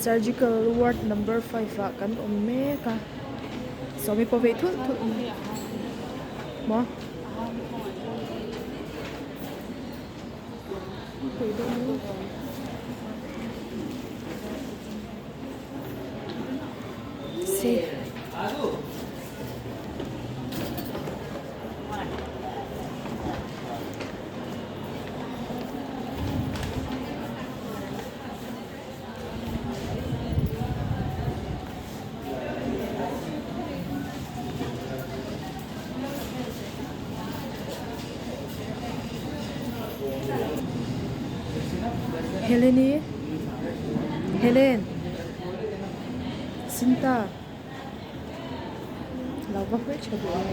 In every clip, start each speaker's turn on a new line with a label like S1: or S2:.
S1: Surgical ward number 5 ah kan awm mek a sawmi pawh vei thulh thulh mai maw. Heleni Helen Sinta lo va hawih tha duh ang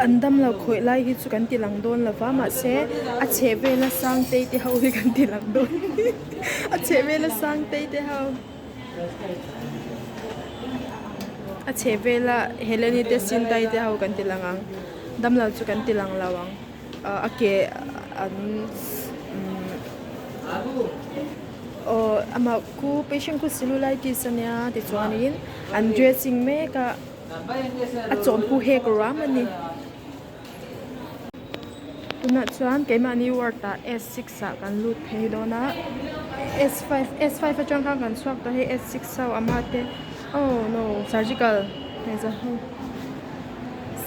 S1: an damlo khawih lai hi chu kan ti lang dawn lo va mahse a chheh vela sang te te ho hi kan ti lang dawn a chheh vela sang te te ho. A chheh vela Heleni te Sintai te ho kan ti lang ang damlo chu kan ti lang lo ang ah a ke an umm aw amah khu patient khu cellulitis ania tichuanin an dressing mek a a chawm khu hek ruam a ni. Tunah chuan keimahni ward ah S6 ah kan lut phei dawn a S5 S5 atang khan kan chhuak tawh hei S6 ho a mate oh no surgical hmeichhe ho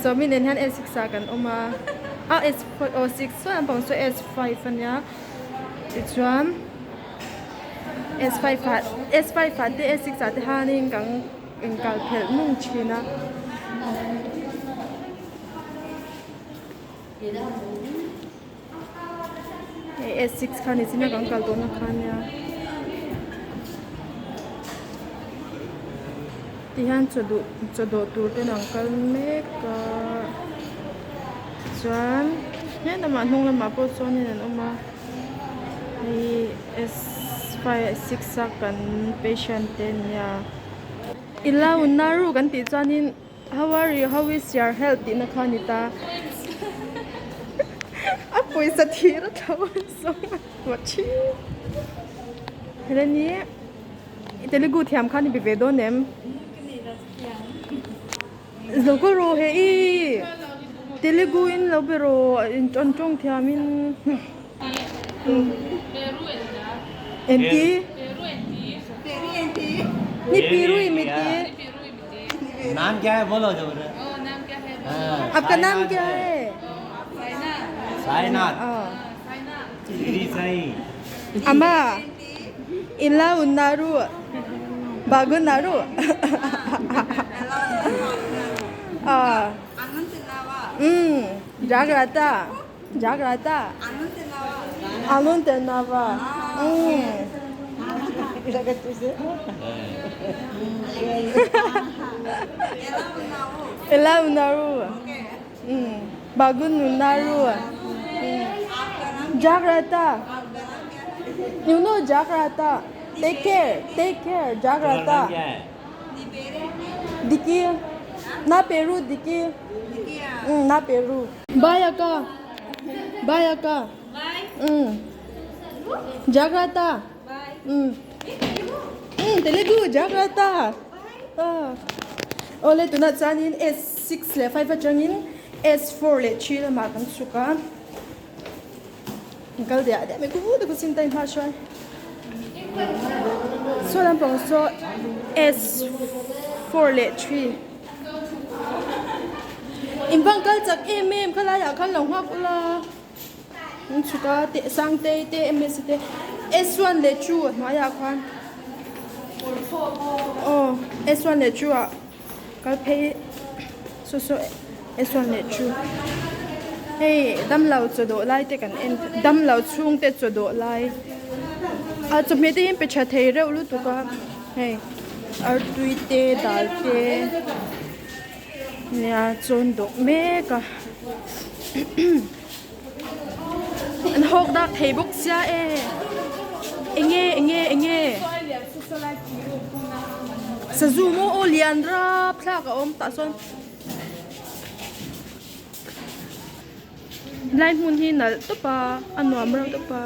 S1: sawmi nen hian S6 ah kan awm a ah S4 aw 6 chuan an pang chu S5 ania tichuan S5 ah S5 ah te S6 ah te hianin kan inkal phelh nung thin a. Hei S6 kha ni chin a kan kal tawhna kha ania tihian chaw duh chaw dawh tur ten an kal mek a chuan he lamah hnung lamah pawh chuanin an awm a hei S5 6 a kan patient te ania ila unnaru kan tih chuanin. How are you? How is your health? Tihna kha a ni ta. A pawisa thir a tho a zawng a hmu thin. Heleni Telugu thiam kha ni be ve dawn em? Lo ka rawh he i Telugu in lo be rawh in an tawng thiam in. Enti? Ni piru i miti.
S2: नाम क्या है बोलो जब
S1: आपका नाम क्या है
S2: साईनाथ श्री साई
S1: అమ్మా ఇలా ఉన్నారు బాగున్నారు ఆ, మ్, జాగ్రత్త జాగ్రత్త అన్నం తిన్నావా మ్. ఎలా ఉన్నారు మ్, బాగున్నారు మ్, జాగ్రత్త You know జాగ్రత్త take care take care జాగ్రత్త
S2: नाम क्या है
S1: డికి నా పేరు డికి మ్, నా పేరు బాయ్ అక్క బాయ్ అక్క మ్, జాగ్రత్త మ్, మ్, తెలుగు జాగ్రత్త awle tunah chuanin S six leh five atangin S four leh three lamah kan chhuk a an kal diah diah mai ku tak sin ta inhma hruai saw lampang saw S four leh three in bang kal chak em em kha laiah khan lo nghak ula an chhuk a te sangtei te M S te S one leh two a hnuaiah khan aw S one leh two ah kal phei saw saw S one leh two hei damlo chaw dawh lai te kan en damlo chhung te chaw dawh lai a chawhmeh te hi an pe tha thei reuh lutuk a hei artui te dal te. Nia chuan dawh mek a an hawk dak thei bawk sia e enge enge enge sazu maw aw lian rap thlak a awm tah sawn helai hmun hi nalh tawp a a nuam reuh tawp a.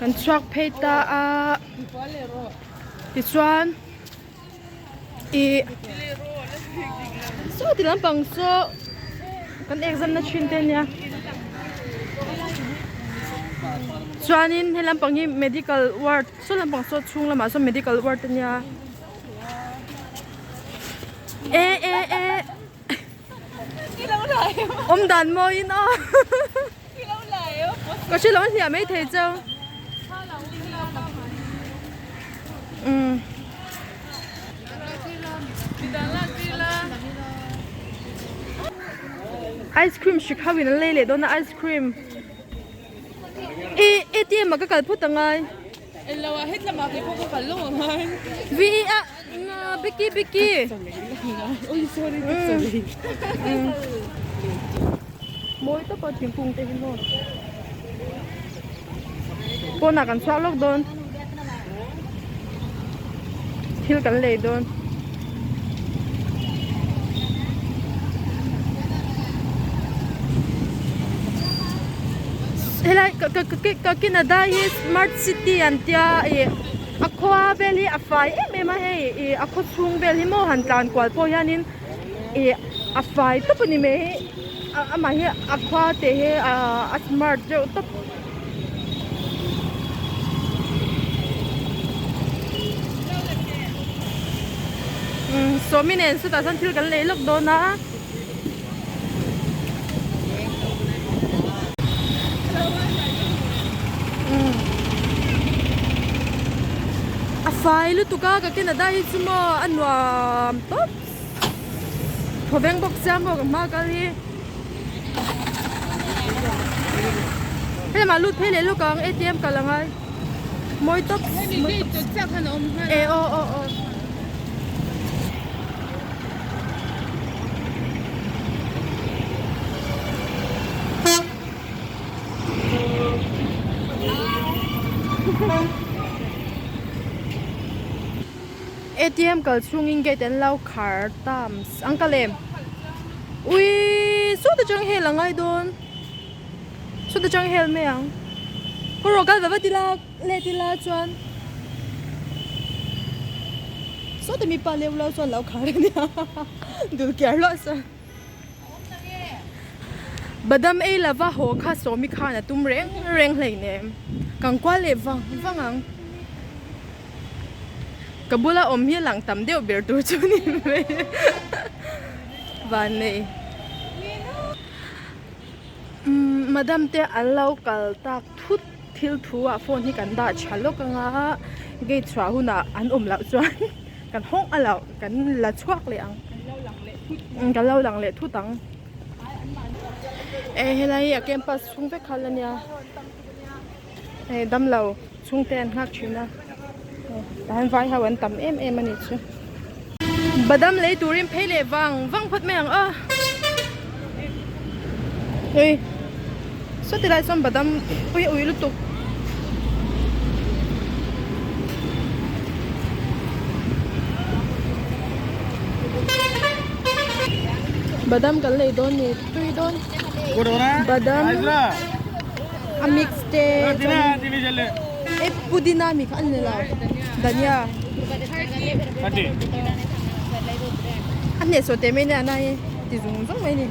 S1: Kan chhuak phei ta a tichuan ih saw ti lampang saw kan exam na thin te ania chuanin he lampang hi medical ward saw lampang saw chhung lamah sawn medical ward ania e e e awm dan mawiin aw. Ka hre lo a hliah mai thei chau. Umm. Ice cream hrik ho in an lei leh dawn a ice cream. I ATM ah ka kal phawt angai. Vi a Biki Biki. Mawi tawp a thingkung te hi maw. Pawnah kan chhuak lawk dawn. Thil kan lei dawn. Helai ka ka ka Kakinada hi smart city an tia ih a khua vel hi a fai em em a hei ih a khaw chhung vel hi maw han tlan kual pawh hianin ih a fai tawp a ni mai amah hi a khua te hi a smart deuh tawp. Umm sawmi nen chutah chuan thil kan lei lawk dawn a. Umm a fai lutuk a ka ken a dai hi chu maw a nuam tawp thawveng bawk sia maw ka hma kal hi. Helamah lut phei leh lawk ang atm kal angai mawi tawp e aw aw aw. Atm kal chhungin gate an lo khar ta ang ka lem ui sawta chang hel a ngai dawn sawta chang hel mai ang ka rawh kal va va tila let ila chuan sawta mipa leu lo chuan lo khar a nia dul kiar luah sa badam ei lova haw kha sawmi khan a tum reng reng hleinem kan kual leh vang vang ang. Ka bula awm hi lang tam deuh ber tur chu ni mai vannei. Umm madam te an lo kal tak thut thil thu ah phone hi kan dah tha lawk anga gate chhuah hunah an awm loh chuan kan hawng a loh kan la chhuak leh ang kan lo lang leh thut ang e helai hi a campus chhung vek kha la nia. Hei damlo chhungte an nghak thin a tah hian vai ho an tam em em a nih chu badam lei turin phei leh vang vang phawt mai ang aw ui sawti lai sawn badam ui ui lutuk. Badam kan lei dawn ni tui dawn badam. A mix te chuan e pudina mi kha a ni lo dhania a hnehsawh teh mai nia na hi ti zung zung mai a ni.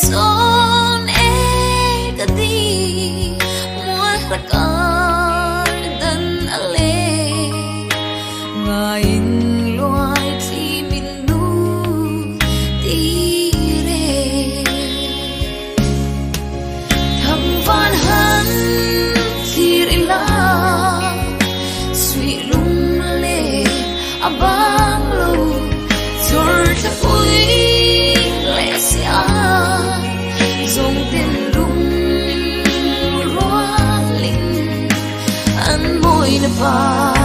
S3: Sawn e ka ti mual hla kar dan a leng ngaiin luai thli min nu tir e. Thang van han thlir ila suih lung leh a bang lo chawr thla pui leh si a zawng ten lung rualin an mawina pa.